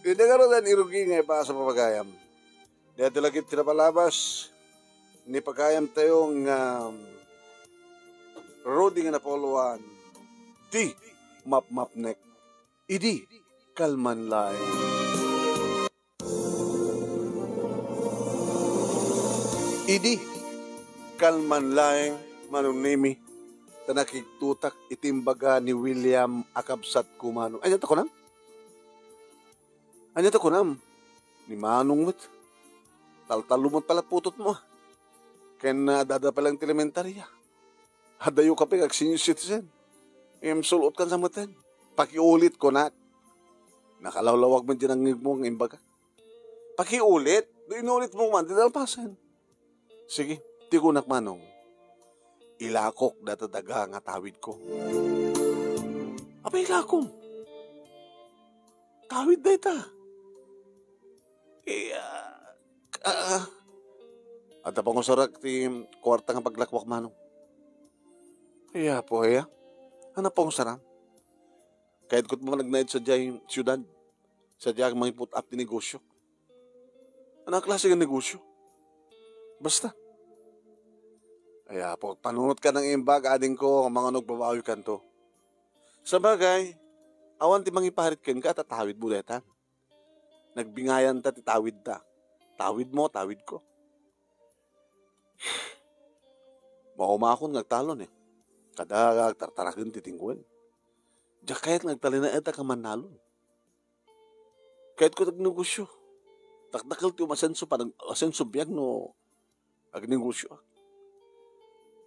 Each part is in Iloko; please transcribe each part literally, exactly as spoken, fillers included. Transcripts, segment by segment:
Dita ngaruden, irugi nga ipasa, papagayam. Dayta laeng ti napalabas ni pagayamtayo nga Rudy nga napauluan, Di Mapmapnek. Idi kalman laeng. Idi kalman laeng, Manong Nemi, ta nakigtotak iti imbaga ni William a kabsatko, Manong. Ania ti kunam? Ania ti kunam? Ni Manong met. Taltallo met pala putotmo, a. Ken, ah, adda pay laeng ti elementaria. Adayo ka pay nga ag-senior citizen. Ngem sul-otkan sa metten. Pakiulit, kunak. Nakalawlawag met diay nangngegmo nga imbaga. Pakiulit? No inulitmo man, di nalpasen. Sige, ti kunak, Manong. Ilakok dayta daga nga tawidko. Apay ilakom? Tawid dayta. Iya, ah, adda pangusarak ti kuarta nga paglakwak, Manong. Ay, Apo, aya? Ania pangusaram? Kayatko met nga agnaed sadiay siudad. Sadiay mangiput-up ti negosio. Ania a klase nga negosio? Basta. Ay, Apo, panunotkan nga imbag, adingko, mangan no agbabawikanto. Sabagay, awan ti mangiparit kenka, ta tawidmo daytan. Nagbingayanta ti tawidta. Tawidmo, tawidko. Maumakon nga agtalon, eh. Kada agtartaraken ti tingkuen. Diak kayat nga agtalinaedka a mannalon. Kayatko ti agnegosio. Dakdakkel ti umasenso, panag-, asenso biag no agnegosio.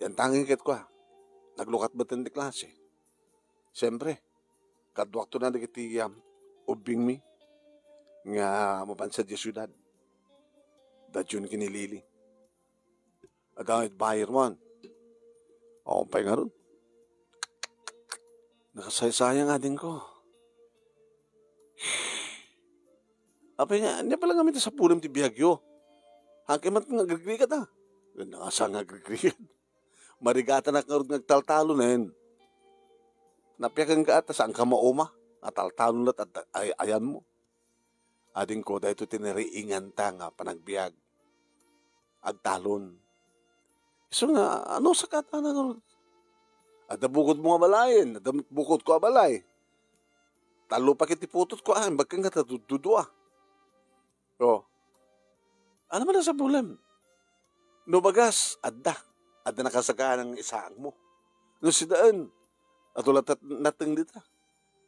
Yan ti kayatko, a. Naglukat metten ti klase. Siempre, kaduakto na dagiti, um, ubbingmi nga mapan sadiay siudad. Da Jun ken ni Lily. Adda met buyer man. Awan pay ngarud. Nakasaysayang, adingko. Apay nga, ania pay laeng ngamin ti sapulem ti biagyo? Haanka met nga agrigrigata. Nakasaysayang nga agrigrigata. Marigatanak ngarud nga agtaltalonen. Napiakenka ta saanka mauma, a taltalon latta ay-, ayanmo. Adingko, daytoy ti nariinganta nga panagbiag. Agtalon. Isu nga, ano, sakatana ngarud? Adda bukodmo nga balayen, adda bukodko a balay. Tallo pa ket ti putotko, a, imbag kenka ta dudua. O. Ania man a sapulem? No bagas, adda. Adda nakasaganang isaangmo. No sidaen, adu latta nateng dita.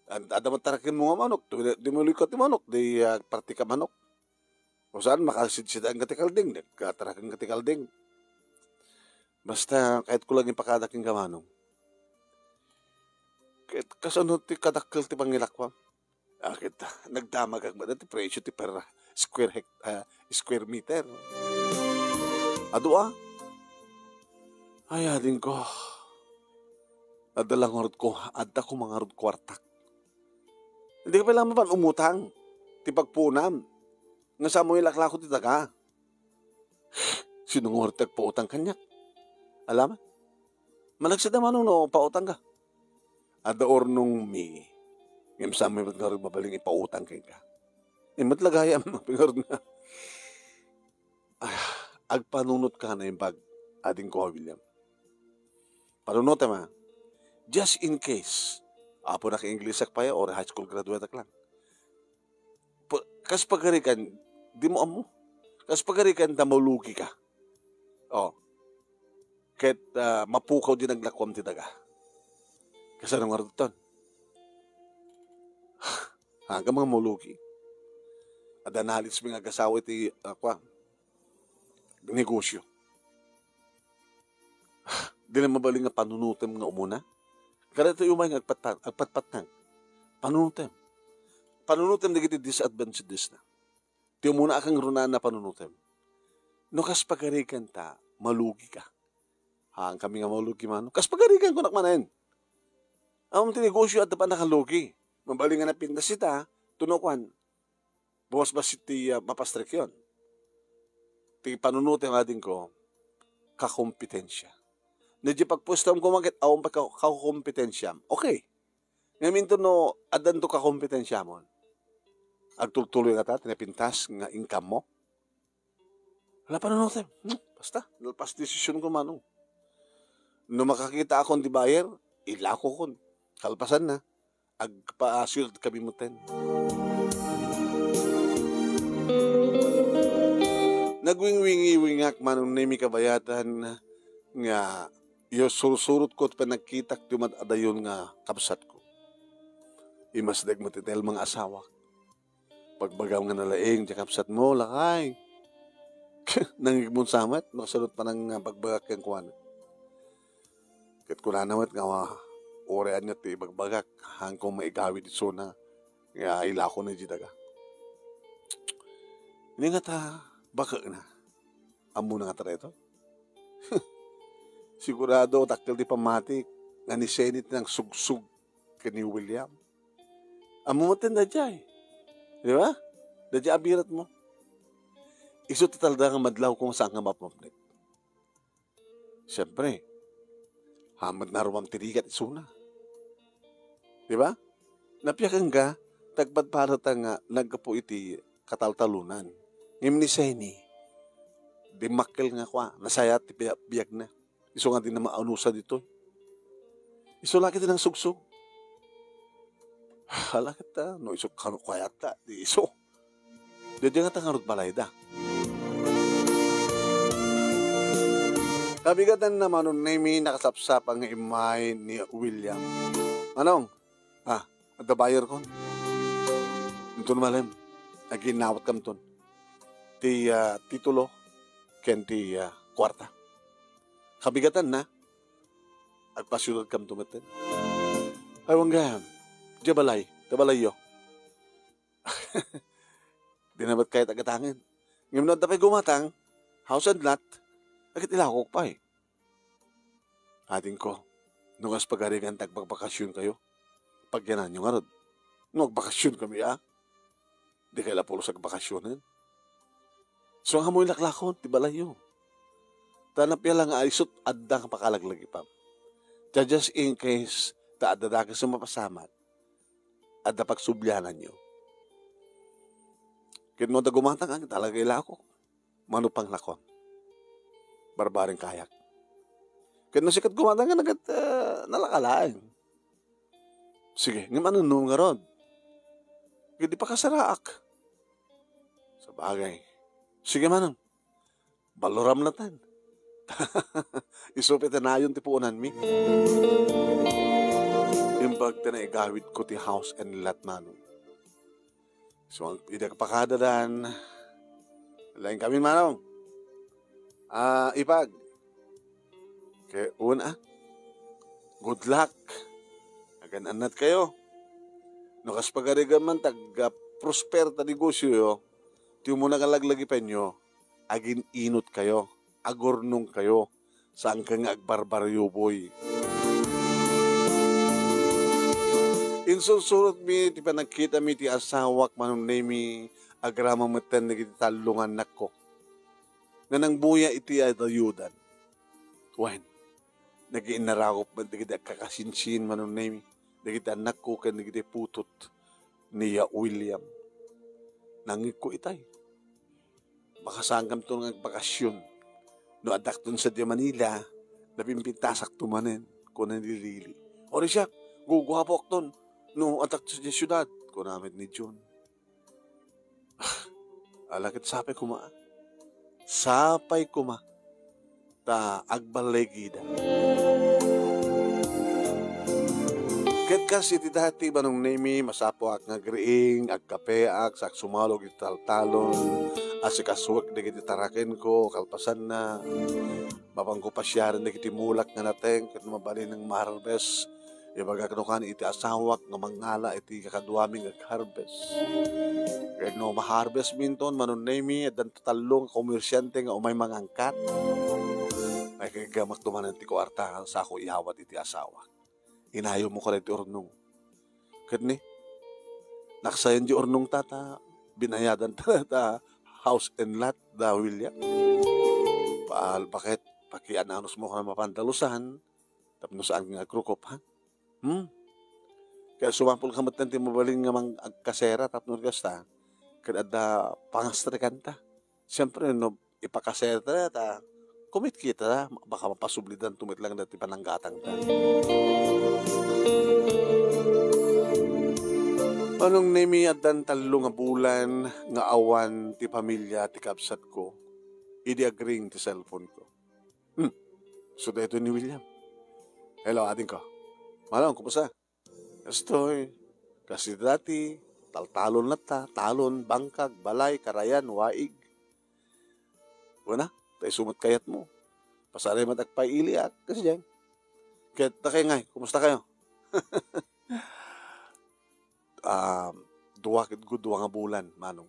Ad-, adda met tarakenmo nga manok, di, di maluka ti manok, di, ah, parte ka manok. O saan, makasidsidaenka ti kalding, di, katarakenka ti kalding. Basta, kayatko laeng ipakada kenka, Manong. Ket kasano ti kadakkel ti pangilakuam? Ket nagdamagak met ti presio ti per square hect-, ah, square meter. Adu, a? Ay, adingko. Adda la ngarud ko, adda koma ngarud kuartak. Dika pay la mapan umutang ti pagpuonam. Nga saanmo ilaklako ti daga. Sino ngarud ti agpautang kaniak? Alaman. Managsida, Manong, no pautangka. Adda urnongmi. Ngem saanmo met ngarud mabalin ipautang kenka. Imet la gayam, apay ngarud nga. Ah, agpanunotka a naimbag, adingko a William. Panunotem, a. Just in case. Apo, naka-Inglesak pay, or high school graduate-ak lang. Pa-, kas pagarikan, dimo ammo. Kas pagarikan ta malugika. O. Ket, ah, mapukaw diay naglakuam ti daga. Kasano ngarud ton? Haanka nga malugi. Adda knowledgemi nga agasawa iti, ah, kua, negosio. Di la mabalin nga panunotem nga umuna? Kada tayo umay nga agpatpat-, agpatpatnag. Panunotem. Panunotem dagiti disadvantages-na. Ti umuna a kangrunaan a panunotem. No kas pagarikan ta, malugika. Haankami nga malugi, Manong. Kas pagarikan, kunak manen. Ammom ti negosio, adda pay nakalugi. Mabalin nga napintas ita, tuno kuan, bumasbas ti, ah, mapastrekyon. Ti panunotem, adingko, kakompetensia. No diay pagpuestam koma ket awan pay ka-, kakompetensiam. Okay. Ngem inton no, addanto kakompetensiamon. Agtultuloy ngata ti napintas nga income mo? Wala pa nanutem. Hmm, basta, nalpas desisyon ko, Manong. No makakitaakon ti buyer, ilakokon. Kalpasanna, agpaasuyod kami metten. Nagwingwingiwingak, Manong Nemi, kabayatan nga iyo sursurotko ti panagkitak ti umad-adayon nga kabsatko. Imasdeg met ti Telma nga asawak. Bagbagam nga nalaing ti kabsatmo, lakay. Nangigmonsa met no kasano ti panangbagbagak kenkuana. Ket kunana met nga uray ania ti ibagbagak, haanko maigawid isuna nga ilakona idiay daga. Ni ngata, bakekna. Ammona ngata daytoy? Sigurado, dakkel ti pammatik nga ni Seni ti nangsugsog ken ni William. Ammom metten daydiay. Di ba? Daydiay a biretmo. Isu ti talaga nga madlawko nga saan nga mapmapnek. Siempre, haan met nga rumam ti rigat isuna. Di ba? Napiaken ka, ti agpadpadata nga naggapu iti kataltalonan. Ngem ni Seni, dimmakkel nga kua, nasayat ti biya-, biagna. Isu nga di na maanusa ditoy. Isu la ket ti nangsugsog. Hala ket ta, no isu kano kayatta, di isu. Daydiay ngata ngarud balayda. Kabigatanna, Manong Nemi, nakasapsapa nga immay ni William. Manong, ah, adda buyer kon. Inton malem, aginnawatkamton ti, ah, titulo ken ti, ah, kuarta. Kabigatanna, agpasuyodkamto metten. Ay, wen gayam, diay balay, ta balayyo. Di na met kayat agatangen. Ngem no adda pay gumatang, house and lot, agit ilakok pay. Adingko, no kas pagarigan ta agbakbakasionkayo, pagyananyo ngarud. No agbakasionkami a, dikay la pulos agbakasionen. So, ammoyo laklakon ti balayyo. Ta napia la nga isut adda nga pakalaglagipam. Ta just in case ta adda dakes nga mapasamak, adda pagsubliananyo. Ket no adda gumatang, talaga ilako. Mano panglakon? Barbareng kayak. Ket no sika ti gumatang, ket, eh, nalaka laeng. Sige, ngem anonno ngarud? Ket di pakasaraak. Sabagay. Sige, Manong. Baluram laten. Isu pay ti nayon ti puonanmi. Imbag ti naigawidko ti house and lot, Manong. So, idi agpakadadan, laeng kami, Manong. Ah, ipag. Kay, una, good luck. Agan-annatkayo. No kas pagarigan man, tag-, ah, prosper ta negosioyo, ti umuna nga laglagipenyo, agin-inot kayo, agurnong kayo, saan ka nga agbarbaryoboy. Insursurotmi ti panagkitami ti asawak, Manong Nemi, agraman metten dagiti tallo nga annakko nga nangbuya iti adayodan. Wen, nagiinnarakop met dagiti agkakasinsin, Manong Nemi, dagiti annakko ken dagiti putot ni William. Nangngegko itay. Baka saankamto nga agbakasyon. No addakton sadiay Manila, napimpintasakto manen, kuna ni Lily. O, di siak, guguapoakton no addakto sadiay siudad, kuna met ni Jun. Ala ket sapay koma. Sapay koma. Ta agballigida. Ket kas iti dati, Manong Nemi, masapuak nga agriing, agkapeak, sa agsumalog iti taltalon, asikasuek dagiti tarakenko, kalpasanna, mapanko pasiaren dagiti mulak nga nateng ket mabalin nga ma-harvest. Ibagak no kan iti asawak nga mangngala iti kakaduami nga ag-harvest. Ket no ma-harvest minton, Manong Nemi, addanto tallo nga komersyante nga umay mangangkat. Ay, kagamakto manen ti kuarta, sako iyawat iti asawak. Inayommo kada iti urnong. Ket ni, naksayan di urnong ta, ta binayadan ta, ta house and lot da William. Paal, bakit? Pakiananos mo ka na mapandalusan, tapno saan nga agrukop, ha? Hmm? Kaya sumapul ka met ti mabalin nga mang-, agkasera, tapno kasta, ket adda pangastrekanta. Siempre, no ipakaseta ta, kumitkita, baka mapasublidanto met lang dati pananggatangta. Manong Nemi, addan tallo nga bulan nga awan ti pamilya ti kabsatko, idi agring ti cellphone-ko. Hmm. So, daytoy ni William. Hello, adingko. Manong, kumusta? Kastoy, kas iti dati, taltalon latta, talon, bangkag, balay, karayan, waig. Wen a, ta isu met kayatmo. Pasaray met agpailiak, kas diay. Ket dakay ngay, kumusta kayo? Ah, dua ket dua nga bulan, Manong.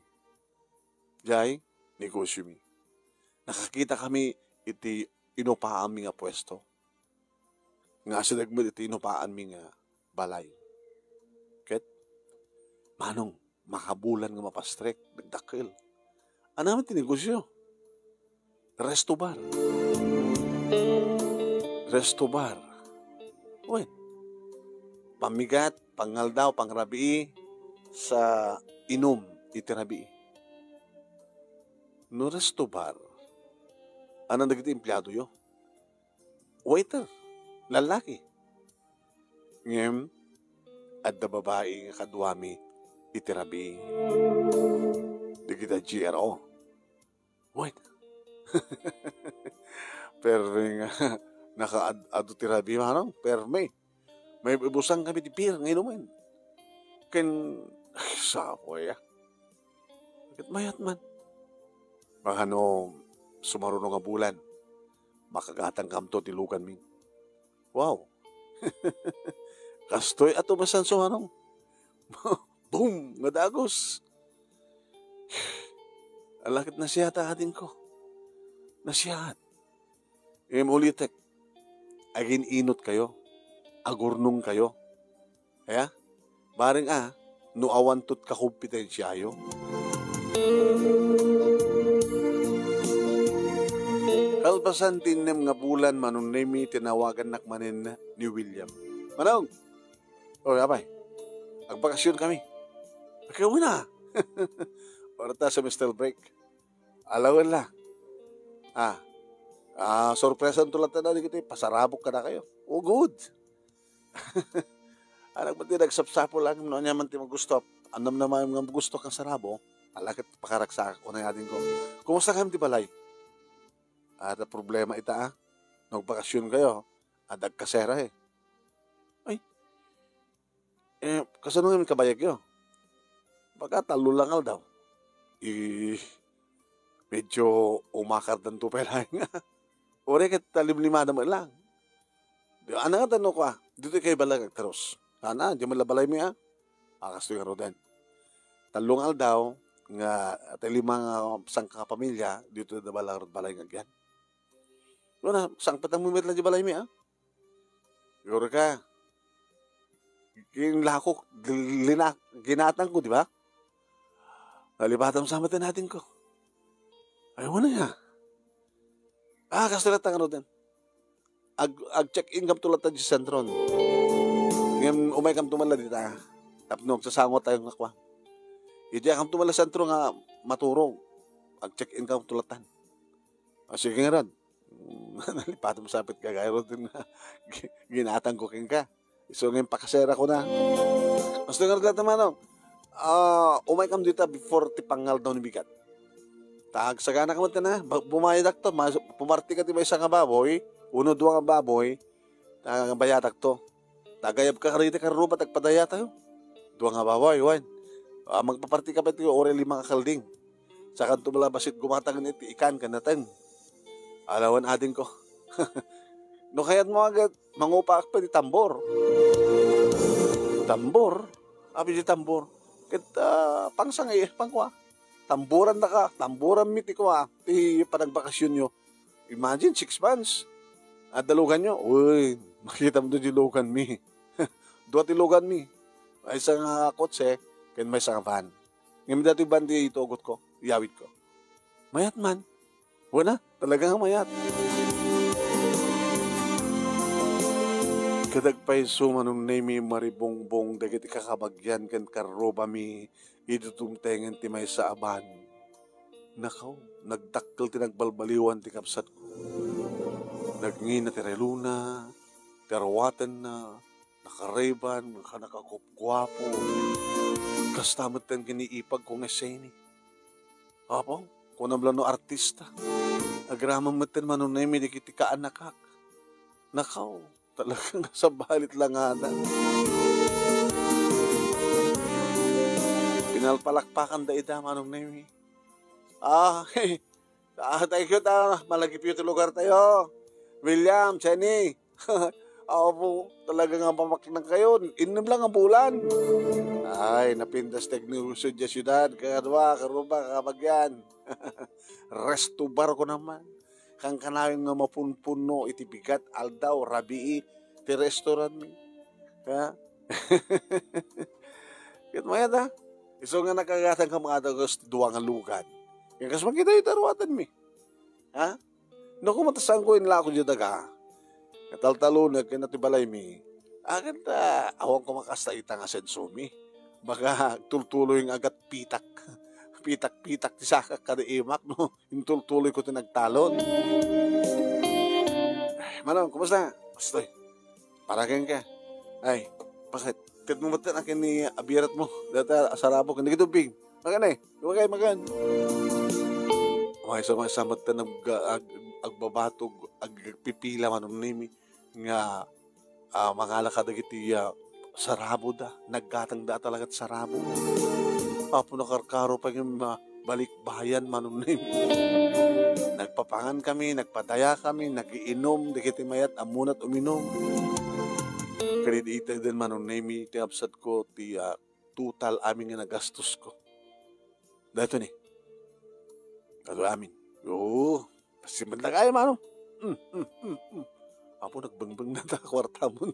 Jay, negosiomi. Nakakitakami iti inupaanmi nga puesto. Nga asideg met iti inupaanmi nga balay. Ket, Manong, makabulan nga mapastrek, nagdakkel. Ania met ti negosio? Resto bar. Resto bar. Wen, pammigat, pangaldaw, pangrabii, sa inum iti rabii. No resto bar, ania dagiti empleadoyo? Waiter, lallaki. Ngem, adda babai nga kaduami iti rabii. Dagita G R O. Wait. Permi nga nakaad-adu ti rabii, Manong. Permi. May ibusang kami ti beer nga inumen. Ken, ay, sapo ya. Ket mayat man. Baka no sumaruno nga bulan, makagatangkamto ti luganmi. Wow. Kastoy a tumasan sumaruno. Boom! Nga dagus. Ala ket nasiat a adingko. Nasiat. Ngem ulitek, agin-inot kayo, agurnong kayo. Kaya, bareng a, no awan tot kakompetensiayo. Kalpasan ti innem nga bulan, Manong Nemi, tinawagannak manen ni William. Manong! O, apay, agbakasyon kami. Agawin na. Orta semester break. Alawen la. Ah, ah, sorpresanto latta dagiti pasarabok kadakayo. Oh, good. Anak, ba't di nagsapsapol lang no ania man ti magusto? Annam na man nga magusto kang sarabo. Ala ket pakaragsak ko na adingko. Kumusta kami ti balay? Adda problema ita, ah. Nagbakasyon kayo. Adda agkasera, eh. Ay. Eh, kasano nga kabayagyo? Baka tallo lang aldaw. Eh, medyo umakardanto pay laeng. Uray ket talimlimada met lang. Di, ania nga tanno ko, ah? Ditoy kayo balag agtaros. Sana, di man la balaymi, ah. Ah, kastoy nga ruden. Tallo nga aldaw nga, tay lima nga sangka pamilya, ditoy da balag, balay nga agyan. Wala, sangpetmo met lang di balaymi, ah. Siguro ka, kinlako, lina-, ginatang ko, di ba? Nalipatan sa mata natin ko. Ay, wala nga. Ah, kastoy latta nga ruden. Ag-, ag-check-in kamto latta di sentron. Ngem umay kamto man la dita. Tapno agsasango tayo nga kwa. Idi kamto man la sentro nga maturog. Ag-check-in kamto latta. Ah, sige nga rod. Nalipatan mo sapit ka, gayro din nga gi-, ginatang ko kenka. Isu nga impakasera ko na. Basta nga rod latta, Manong. Ah, umay kam dita before ti pangaldaw ni bigat. Ta agsagana ka met na, ba-, bumayadak to, mas-, pumarti ka ti maysa nga baboy, uno dua nga baboy, ta bayadak to. Ta agayab ka karita karruba, ta agpadayata. Dua nga baboy, wen. Ah, magpaparti ka pa iti uray lima nga kalding. Sakanto malabas it gumatang iti ikan ken nateng. Alawan ading ko. No kayat mo agad, mangupaak pa di tambor. Tambor? Abi di tambor. Ket, ah, pangsangay, pangkua. Tamboran na ka, tamboran mi ti kua, ti panagbakasyon nyo. Imagine, six months. Adda lugan nyo, uy, makita mo di lugan mi. Dua ti lugan mi. Maysa nga kotse, ken maysa nga van. Ngem dati van ti itugot ko, iyawid ko. Mayat man. Wala, talaga nga mayat. Ket agpayso, Manong Nemi, maribungbong dagiti kakabagian ken karrubami idi dumtengen ti maysa a ban. Nakaw, nagdakkel ti nagbalbaliwan ti kabsatko. Nagngina ti relona, ti aruatenna, nakareban, naka-, nakagupguapo. Kasta metten ken ni ipagko nga Sheni. Apo, kunam la no artista. Agraman metten, Manong Nemi, dagiti kaanakak. Nakaw, talagang sabali la ngada. Pinalpalakpakanda ida, Manong Nemi. Ah, ah, thank you ta, malagipyo ti lugartayo. William, Sheni. Apo, talaga nga pamaknang kayo. Innem lang nga bulan. Ay, napintas ti agnegosio diay siudad. Kadua, karuba, kabagian. Resto bar ko naman. Kankanayon nga mapunpunno iti bigat, aldaw, rabii, ti restaurant mi. Ha? Ket mayat, ha? Isu nga nakagatang ka mga dagos ti dua nga lugad. Ket kas makita iti aruatenmi. Ha? No, koma ta saanko inlako diay daga. Nataltalonek ken ti balaymi. Akin ta, awan koma kasta ita nga sensomi. Baga, tultuloy nga agat pitak. Pitak-pitak ti sakak kada imak, no? Intultuloyko ti nagtalon. Ay, Manong, kumusta? Astoy. Para kenka. Ay, bakit? Ket mo metten akin ni abirat mo. Data sarabo ken dagiti ubbing. Makan eh. Lumagay, makan. Maysa-maysa metten ag-, ag-, agbabatog, ag-, agpipila, Manong Nemi, nga, ah, mangala kadagiti, ah, saraboda. Naggatangda talaga ti sarabo. Apo, nakarkaro pay nga ma-, balikbayan, Manong Nemi. Nagpapangan kami, nagpadaya kami, nagiinom, dagiti mayat, ammona't uminom. Kadi ita den, Manong Nemi, ti absat ko, ti, ah, total amin nga nagastosko. Daytoy ni. Daytoy amin. Oo. Simenta kayo, Manong. Mm, mm, mm, mm. Apo, nagbengbeng na ta kwartamon.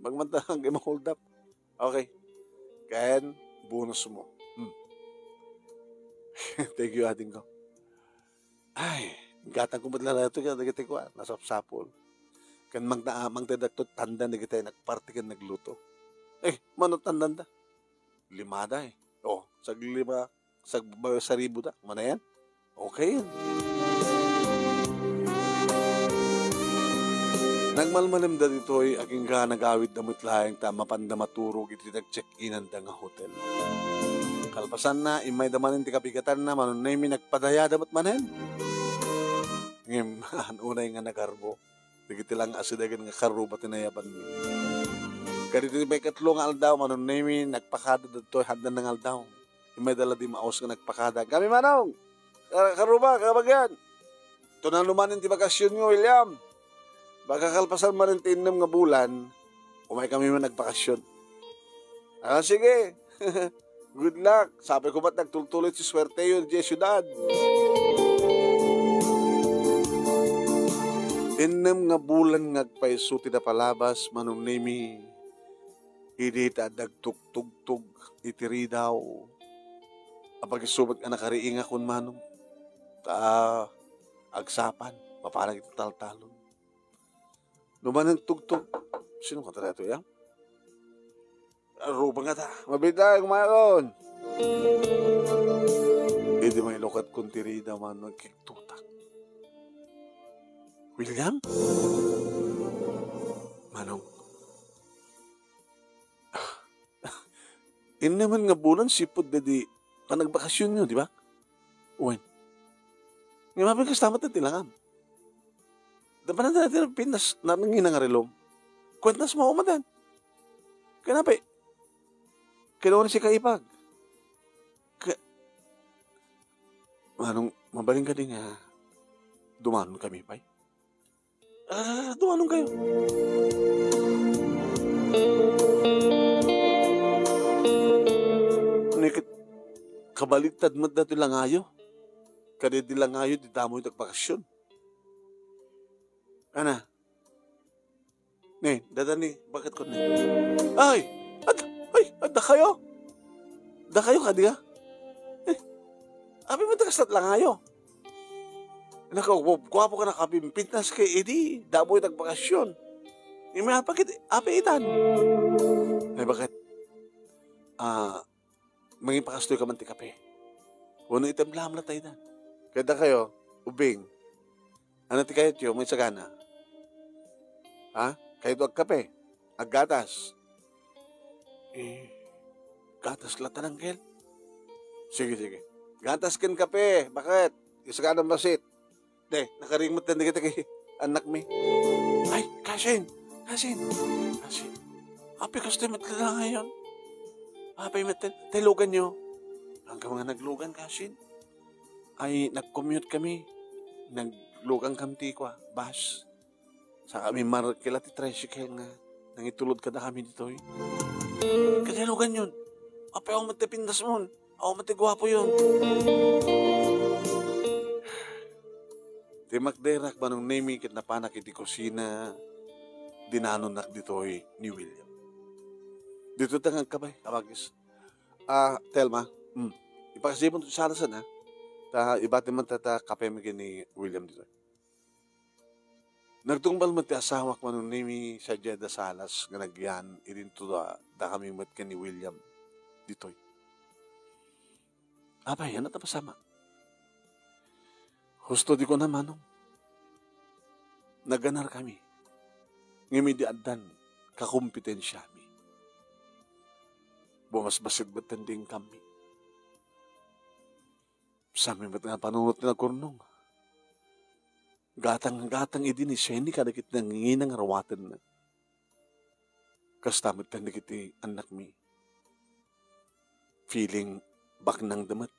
Bangman ta, hanggang ma-hold up. Okay. Ken, bonus mo. Hmm. Thank you, ading ko. Ay, gatang ko met la daytoy, ket dagiti kuan, nasapsapul. Ken mangta-, mangtedakto tandan dagiti nagparti ken nagluto. Eh, mano tandan da? Lima da eh. Oh, saglima, sag-, saribo da. Mana yan? Okay yan. Nagmalmalemda ditoy, agingga nagawidda met laeng ta mapanda maturog iti nagcheck-inanda nga hotel. Kalpasanna, immayda manen ti kabigatanna, Manong Nemi, nagpadayada met manen. Ngem, unay nga nagarbo. Dagiti lang asidegen nga karruba ti nayabanmi. Kaditoy maikatlo nga aldaw, Manong Nemi, nagpakada ditoy handan nga aldaw. Imay dala di maus nga nagpakada. Kami, Manong! Kar-, karruba, kabagian! Tunanuman ti bakasyonyo, William! Baka kalpasan manen ti innem nga bulan, umay kami man nagbakasyon. Ah, sige! Good luck! Sapay ko met nagtultuloy ti suerteyo diay siudad. Innem nga bulan nga agpayso ti napalabas, Manong Nemi. Idi ta adda agtugtugtog iti ridaw, apag-isu met a nakariingakon, Manong, ta agsapan, mapanak iti taltalon. No manang tugtog, sino ka talaga to, ya? Arubang ka ta. Mabit lang, kumayakon. Idi mailukat kun ti ridaw, Manong, nagkiktutak. William? Manong, innem man nga bulan, sipud daydi panagbakasyonyo, di ba? Wen. Nga mapan kasta met ti langam. Dapanan da ti pintas, nanangina nga relom. Kuentas mo, umadan. Kanape? Kailangan si kaipag. Ka-, Manong, mabalin ka din nga dumanon kami, pay? Ah, dumanon kayo. Ano yung kit-, kabaliktad mo dati langayo? Kadi di langayo, di damo yung nagbakasyon. Ana? Ne, dada ni, bakit ko ne? Ay! Ad-, ay! Adda kayo? Da kayo, kadi ka? Eh, abi mo, tagastat langayo. Naka, gwapo ka, nakapimpintas kay idi, damo yung nagbakasyon. Ngem apay ket, apay itan? Ay, baket? Ah, mangipakastoy ka man ti kape. Wenno item lamla ta itan. Kayat dakayo, ubing. Ania ti kayatyo, maisagana? Ha? Kayatyo agkape? Aggatas? Eh, gatas la ta nangkel? Sige, sige. Gatas ken kape, baket? Isagana bassit. Te, nakaring met dagiti annakmi. Ay, kasin! Kasin! Kasin! Apay kastoy met la ngayon? Apay met, te, luganyo? Haan ka nga naglugan, kasin? Ay, nag-commute kami. Naglugan kami ti kua, bus. Sa kami markila ti tricycle nga nangitulod kadakami ditoy. Kadi luganyon? Apay awan met ti pindasmon? Awan met ti guapoyon? Timmakderak, Manong Nemi, ket napanak iti kusina, dinanonnak ditoy ni William. Ditoy ta nga agkabay, abagis. Ah, Telma, mm, ipakasdimon ti salasan, ha? Ta ibati man ta, ta kape mi ken ni William ditoy. Nagtungpal met ti asawak, Manong Nemi, sadiay da salas nga nagyan idinto da, dakami met ken ni William ditoy. Apay, ania ti napasamak? Husto ti kuna, Manong. Nagganarkami. Ngem idi addan kakompetensiami, bumasbassit met ti income-mi. Saanmi met nga panunot ti nagurnong. Gatang-gatang idi ni Sheni kadagiti nangingina nga ruatenna. Kasta met ken dagiti annakmi. Feeling baknangda met.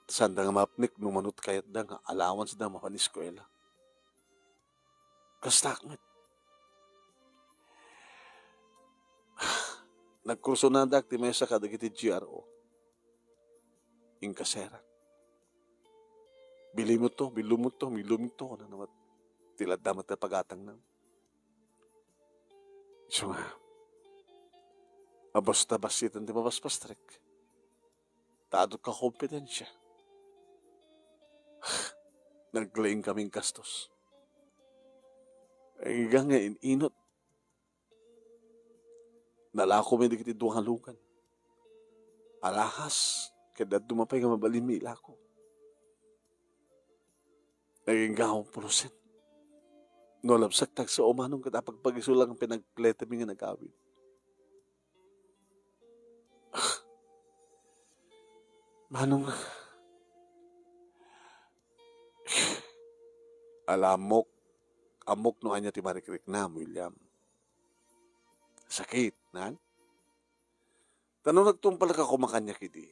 Saanda nga mapnek no mano ti kayatda nga allowance-da maipaeskuela. Kastak met. Nagkursonadak ti maysa kadagiti G R O. Inkaserak. Bilimutto, bilimutto, bilimutto, kunana met. Ti ladda met ti pagatangna. Isu nga, a basta bassiten ti mapaspastrek. Ta adu kakompetensia. Naglaing kaming gastos. Ay, nga in-inut. Nalakomi dagiti dua nga lugan. Alahas, ket dadduma pay nga mabalinmi ilako. Nagingga akon pulosen. No labsak tagsa o Manong ket apagpagiso lang pinagpletemi nga nagawid. Manong, ala, ammok, ammok no ania ti marikriknam, William. Sakit, nan? Ta no nagtungpalka koma kaniak idi,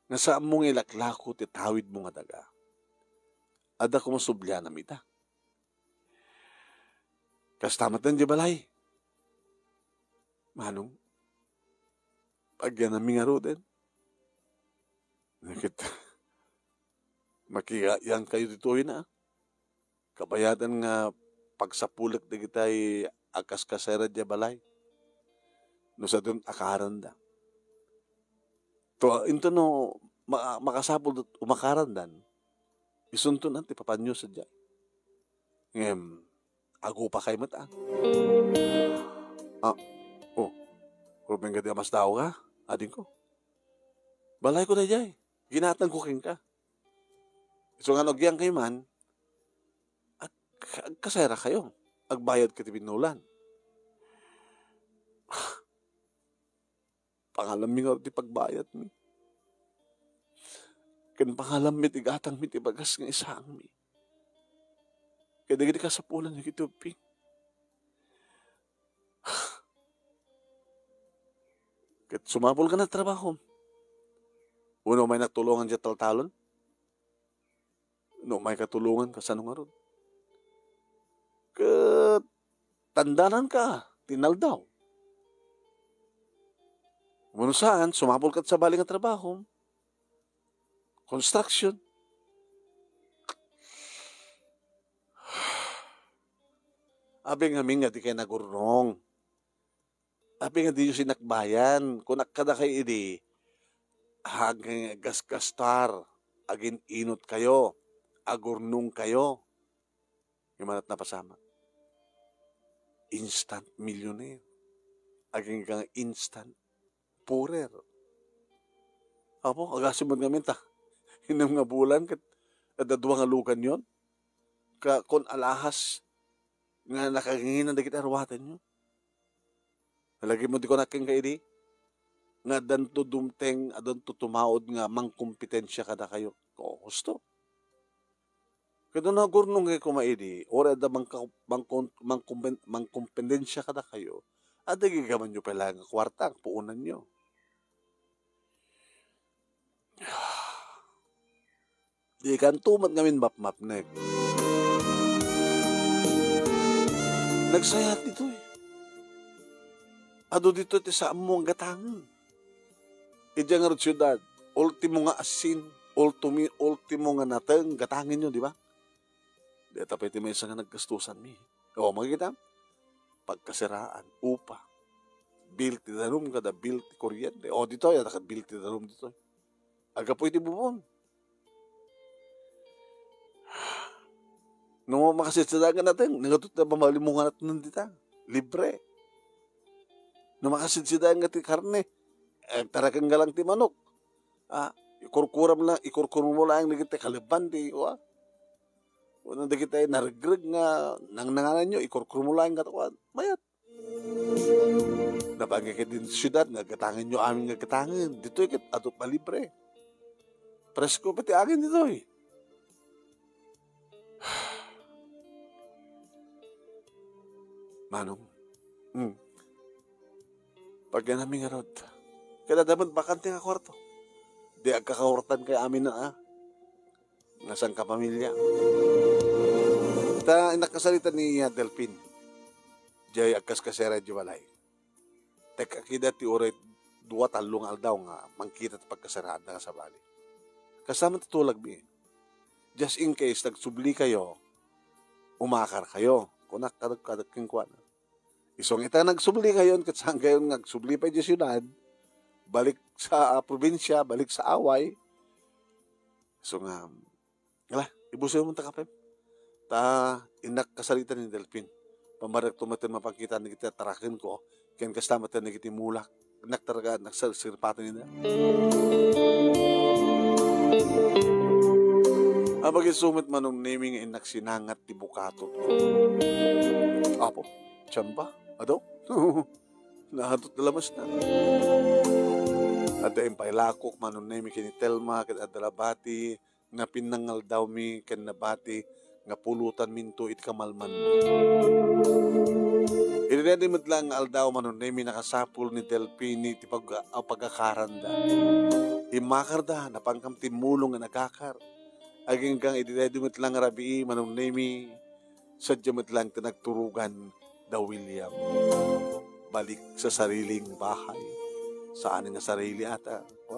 nga saanmo nga ilaklako ti tawidmo nga daga, adda koma sublianam ita. Kasta met diay balay. Manong, agyananmi ngaruden. Ket, makiyaankayo ditoy na. Kabayatan nga pagsapulek dagitay a kaskasera diay balay. No sadun, akaranda. To, inton no, ma-, makasapul umakarandan, isunto na ti papanyo sadiay. Ngem, agupakay met, a. Ah, oh, Ruben, kadi a masdaoka, adingko. Balayko daydiay. Ginatangko kenka. Isu nga no agyankayo man, ag-, agkaserakayo. Agbayadka ti binulan. Pangalammi ngarud ti pagbayadmi. Ken pangalammi ti gatangmi ti bagas nga isaangmi. Ket dagiti kasapulan dagiti ubbing. Ket sumapulka nga agtrabaho. Wenno umaynak tulongan diay taltalon. No umayka tulongan, kasano ngarud? Ket tandananka ti inaldaw. Wenno saan, sumapulka ket sabali nga trabaho. Construction. Apay ngamin nga dikay nagurnong? Apay nga diyo sinakbayan? Kunak kadakayo idi, aggasgastar, agin-inutkayo, agurnongkayo. Ngem ania ti napasamak? instant millionaire. Agingga nga instant poorer. Apo, agasem met ngamin ta. Innem nga bulan ket adda dua nga luganyon. Ka-, kun alahas nga nakaganginan dagiti aruatenyo. Lagipmo ti kunak kenka idi, nga addanto dumteng, addanto tumaud nga mangkompetensia kadakayo. O, husto. Ket no nagurnong koma idi, uray adda mangka-, mangkon-, mangkompen-, mangkompetensia kadakayo, adda gigamanyo pay laeng nga kuarta, puonanyo. Di kanto met ngamin mapmapnek. Nagsayat ditoy. Adu ditoy ti saammo nga gatangen. Idiay ngarud siudad, ultimo nga asin, ultimi-, ultimo nga nateng, gatangenyo, di ba? Dayta pay ti maysa nga naggastusanmi. O, makikita? Pagkasiraan, upa, bill ti danum, kada bill ti kuryente. O, ditoy, adda kad bill ti danum ditoy. Aggapu iti bubon. No makasidsidaen nga nateng, nangatot na pamalimungan nateng dita. Libre. No makasidsidaen nga ti karne, eh, taraken nga lang ti manok. Ah, ikurkuram lang, ikurkuram mo lang dagiti kalebban ti, wa? Wenno dagiti naregreg nga nangnangananyo, ikurkuram mo lang nga tuan. Mayat. Nabangi ket din siudad nga gatangenyo amin nga gatangen. Ditoy ket adu pay libre. Presko pay ti angin ditoy. Manong. Hmm. Pagyanami ngarud. Kada damag bakante nga kwarto. Di agkakawartan kay amin na, ah. Nga sangkapamilya. Ta, innak kasarita ni, ah, Delfin. Jay agkaskasera di balay. Tek-, akida ti uray dua, tallo nga aldaw nga mangkita ti pagkaseraanda nga sabali. Kasta man ti tulagmi. Just in case, nagsublikayo, umakarkayo. Kunak, kadag-, kadag kenkuana. Isu nga ita nagsublikayon, ket saankayon nga agsubli pay idiay siudad, balik sa, ah, probinsia, balik sa away. Isu nga, ala, ibusoymo ta, Kapem. Ta, innak kasarita ni Delfin. Pammarekto met ti mapangkitaan dagiti tarakenko, ken kasta met dagiti mulak. Innak talaga, innak sir-, sirpaten ida. Apag isu met Manong Nemi nga innak sinangat ti bukatotko. Apo, sian ba? Adu? Naadut da lamasna. Adda impaylakok Manong Nemi ken ni Telma, ket adda la bati nga pinnangaldawmi ken nabati nga pulotanminto iti kamalmanmi. Iti daydi met laeng nga aldaw Manong Nemi, nakasapul ni Delfin iti pag-, a-, pagakaranda. Immakarda, napan kam timmulong nga nagakar. Aginggang iti daydi met laeng nga rabii Manong Nemi, sadia met laeng ti nagturogan da William. Balik sa sariling bahay. Saan nga sarili ata. Wa?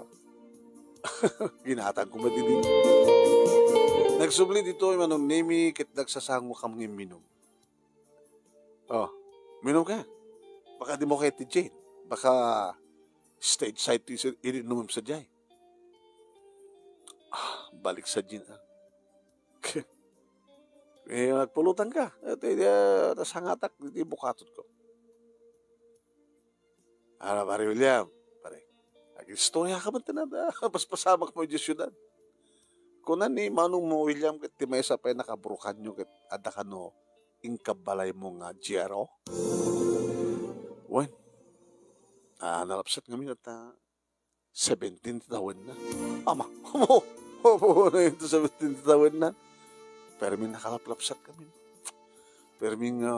Ginatangko met idi. Nagsubli ditoy Manong Nemi ket nagsasango kam nga imminum. O, minum ka. Baka dimo kayat ti gin. Baka stage sight ti isu-, ininom sadiay. Ah, balik sa gin, ah. Eh, nagpulutan ka. Iti, eh, nasangatak iti bukatotko. Ala, Pare William, pare, agistorya ka met ti nada. Paspasamak mo idiay siudad. Kuna ni Manong mo William ket ti maysa pay nakaburukanyo ket adda kano inkabbalaymo nga G R O? Wen, ah, nalapsat ngamin ta seventeen ti tawenna. Ama, opo, opo, na ito seventeen ti tawenna. Permi nakalaplapsat kami. Permi nga,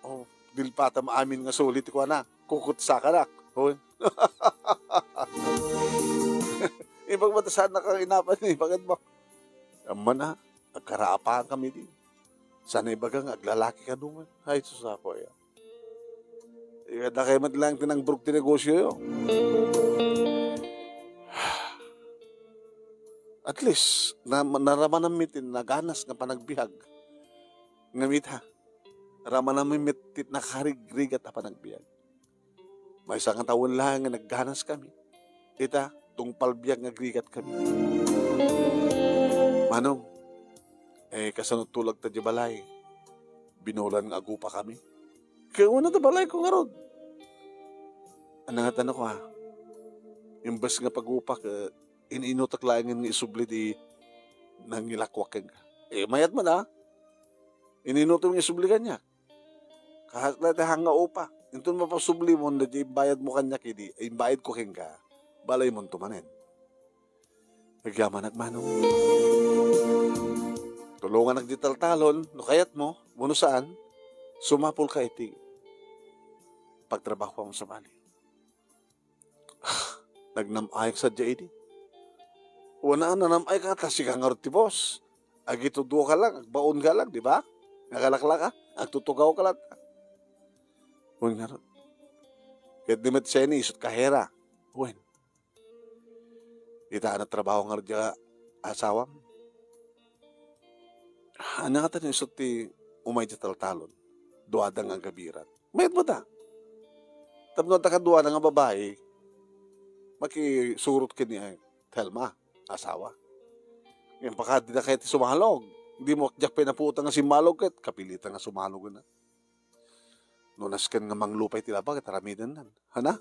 oh, dilpatam amin nga suli ti kuana. Kukutsakanak. Oh. Ipagmatasan na kang inapan ni, bakit mo? Amma na, agkaraapan kami di. Sana ibaga nga aglalaki ka duman. Ay, sus, ako, ya. Ikada kayo met lang tinangbrog ti negosyo yo. At least, na, naramananmi ti naganas nga panagbiag. Ngem ita, ramananmi met ti nakarigrigat a panagbiag. Maysa nga tawen laeng nga nagganas kami. Ita, tungpal biag nga agrigat kami. Manong, eh, kasano tulagta di balay? Binulan nga agupa kami. Kayatmo ta balayko ngarud. Ania nga tanok, a? Imbes nga pagupak, eh, in-inutek laengen nga isubli ti nangilakuak kenka. Eh, mayat man, a? In-inutek nga isubli kaniak. Kastoy ti hang nga upa. Inton mapasublimon, daydiay imbayadmo kaniak idi, imbayadko kenka. Balaymonto manen. Agyamanak, Manong. Tulonganak di taltalon, no kayatmo, wenno saan, sumapulka iti pagtrabahoam sabali. Nagnam-ayak sadiay idi. Wen a, nanam-ayka, ta sika ngarud ti boss. Agitudduoka lang, agbaonka lang, di ba? Agalaklaka, agtutugawka latta. Wen ngarud. Ket di met seni, isut kahera. Wen. Ita a nagtrabaho ngarud diay asawam. Ania ngata no isut ti umay diay taltalon? Duada nga aggabiran. Mayat met a. Tapno adda kaduana nga babai, makisurot ken ni Telma, asawa. Ngem pakadida kayat ti sumalog. Dimo diak pay napuotan nga simmalog ket kapilitan nga sumalog na. No nasken nga manglo pay ti laba ket aramidennan. Hana?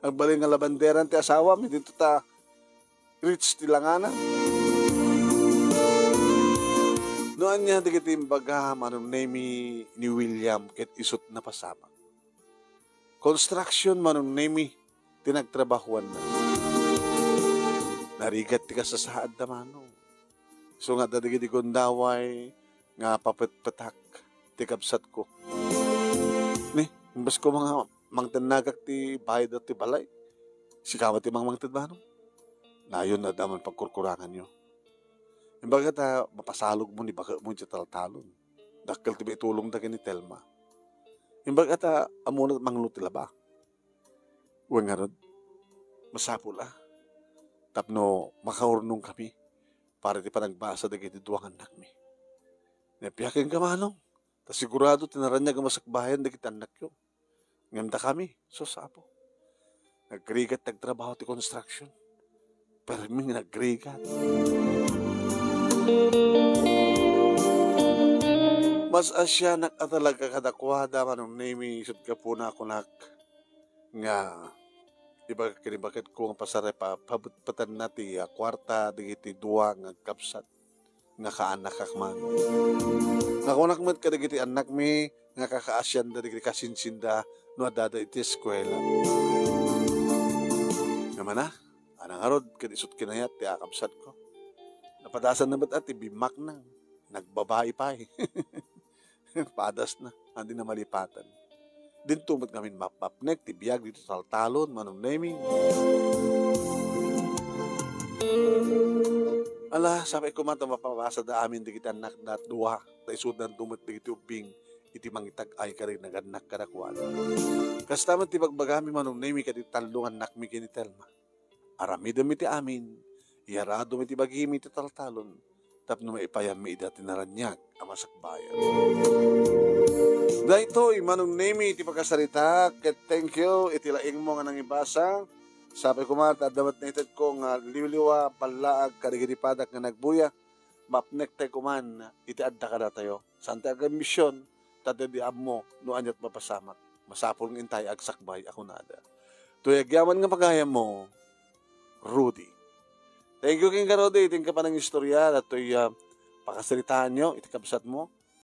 Agbalin nga labanderan ti asawam, dito ta rich ti langana. No ania dagiti imbaga, Manong Nemi, ni William ket isut napasamak. Construction, Manong Nemi, ti nagtrabahoanna. Narigat ti kasasaadda, Manong. Isu nga adda dagiti gundaway nga papetpetak ti kabsatko. Ni, imbes ko nga mangtennagak ti bayad ti balay, sika met ti mangmangted, Manong. Nayon, adda man pagkurkuranganyo. Imbaga ta mapasalogmo ni baketmo diay taltalon. Dakkel ti maitulongda ken ni Telma. Imbaga ta ammona manglo ti laba. Wen ngarud, masapul a tapno makaurnongkami para iti panagbasa dagiti dua nga annakmi. Napiakenka, Manong, ta sigurado ti naraniag a masakbayan dagiti annakyo. Ngem dakami, sus, Apo, nagrigat ti agtrabaho ti construction. Permi nga nagrigat. Mas asianak a talaga kadakuada, Manong Nemi, isut gapuna a kunak nga ibaga ken ni baketko nga pasare pa-, pabetbetenna ti, ah, kuarta dagiti dua nga agkabsat nga kaanakak man. Nga kunak met kadagiti annakmi nga kakaasianda dagiti kasinsinda no addada iti eskuela. Namana, ania ngarud ket isut kinayat ti akabsatko. Napadasanna met a ti bimmaknang, nagbabai pay. Padasna, adi na malipatan. Dinto met ngamin mapmapnek ti biag ditoy taltalon, Manong Nemi. Ala, sapay koma ta mapabasada amin dagiti annakda a dua, ta isudanto met dagiti ubbing iti mangitag-ay ken nagannak kadakuada. Kasta met ti bagbagami, Manong Nemi, kadagiti tallo nga annakmi ken ni Telma. Aramidenmi ti amin, iyaradom iti bagimi ti taltalon, tapno maipayammi ida ti naraniag a masakbayan. Daytoy, Manong Nemi, ti pakasarita, ket thank you iti laingmo nga nangibasa. Sapay koma ta adda met naitedko nga liwliwa, ballaag, kadagiti padak nga nagbuya. Mapnektayo koman iti adda kadatayo. Saan ti agamision, ta daydi ammo no aniat mapasamak. Masapul nga intay agsakbay a kunada. Toy agyaman nga pagayammo, Rudy. Thank you kenka, Rudy, iti inka panangistorya, datoy, ah, pakasaritaanyo iti kabsatmo.